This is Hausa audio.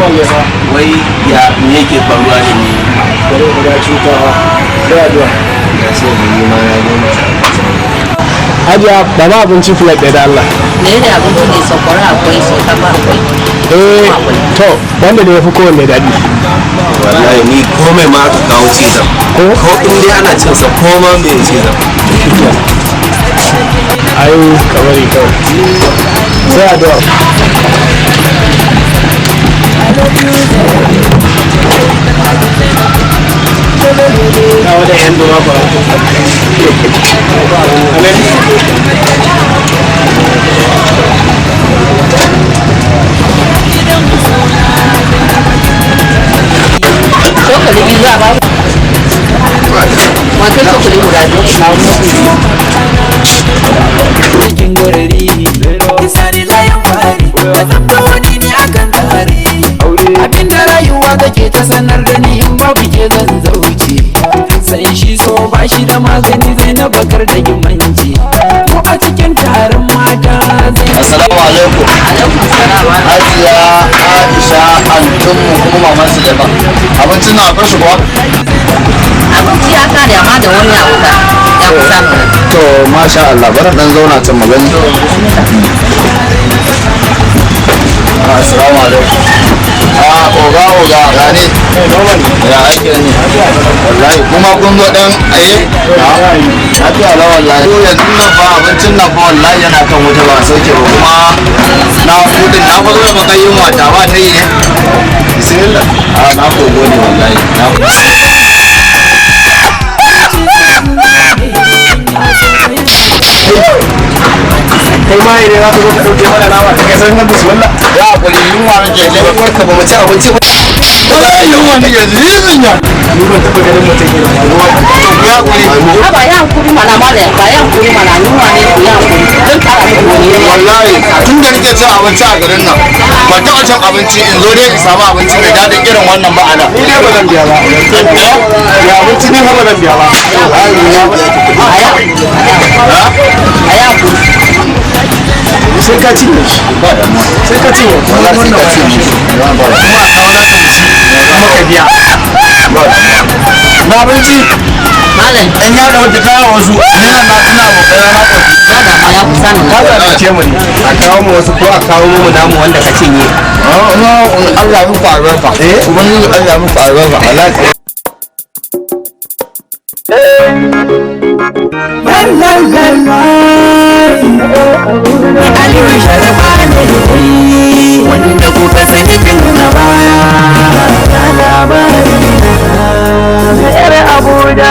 Wai ya me yake faruwa ne ne? Bari mu ga cutawa sai addu'a. Ya sai mu yi ma na gani. Hajiya, ba ma abinci plate ɗaya da Allah. Me ne abinci ne? Sakwara akwai, shinkafa akwai. Eh, to wanda da ya fi kowanne daɗi. Wallahi ni komai ma aka kawo ci zan. Ko? Ko in dai ana cin sa, ko ma me ci zan. Ai kamar kawai sai addu'a. Kawo da yan duma ba. Amen. Cokali biyu za a ba mu? Wancan cokali guda biyu. Cikin garari Isani layin fari da zamta wani ne akan tsari. Abinda rayuwa take ta sanar da ni, in babu ke zan zauce. Sai shi so ba shi da magani, zai na bakar da gimanci ko a cikin taron mata zai. Assalamu alaikum. Alaikum salam. Hajiya Aisha, antinmu kuma maman Suleiman. Abincin na akwai shi kuwa? Abinci ya kare, amma da wani a wuta ya kusa mu. To masha Allah, bari dan zauna can mu gani. Assalamu alaikum. Ah, oga oga, ya ne? Ya aiki ne? Wallahi kuma kun zo dan aye? Lafiya la wallahi. To yanzu nan fa abincin nan fa wallahi yana kan wuta ba sauke ba, kuma na kudin na fa zo da bakan yunwa ta ba ta yi ne. Bismillah. Ah, na ko gode wallahi. Na Kai ma idan za ka zo ka ɗauke mana nama ka kai sanin bismillah. Ya hakuri, yunwa nake ji. Ka ba mu ci abinci ba. Wallahi yunwa nake ji. Yunwa. Ni ban taɓa ganin mutum irin ba. To ku ya hakuri. Haba, ya hankuri mana malam, ba ya hankuri mana, yunwa ne, ku ya hankuri, zan kara muku wani ne. Wallahi tun da nake cin abinci a garin nan ban taɓa cin abinci in zo dai in samu abinci mai daɗin irin wannan ba a nan. Ni dai ba zan biya ba. Ya abinci ni fa ba zan biya ba. A ya hankuri. Sai ka cinye shi. Sai ka cinye. Wallahi sai ka cinye shi. Kuma a kawo naka mu ci kuma ka biya. Na abinci Malam. in ya da wata kawo wasu ni nan na tuna abokai na ƙoshi. Ba da ma ya kusa Ka nuna. zalunce mu ne. A kawo mu wasu ko a kawo mu namu wanda ka cinye. Allah ya muku albarka. Ubangiji Allah ya muku albarka. Wallahi. Aliyu Sharfa ne wanda kuka sani tun a baya. Ga labari na yar Abuja.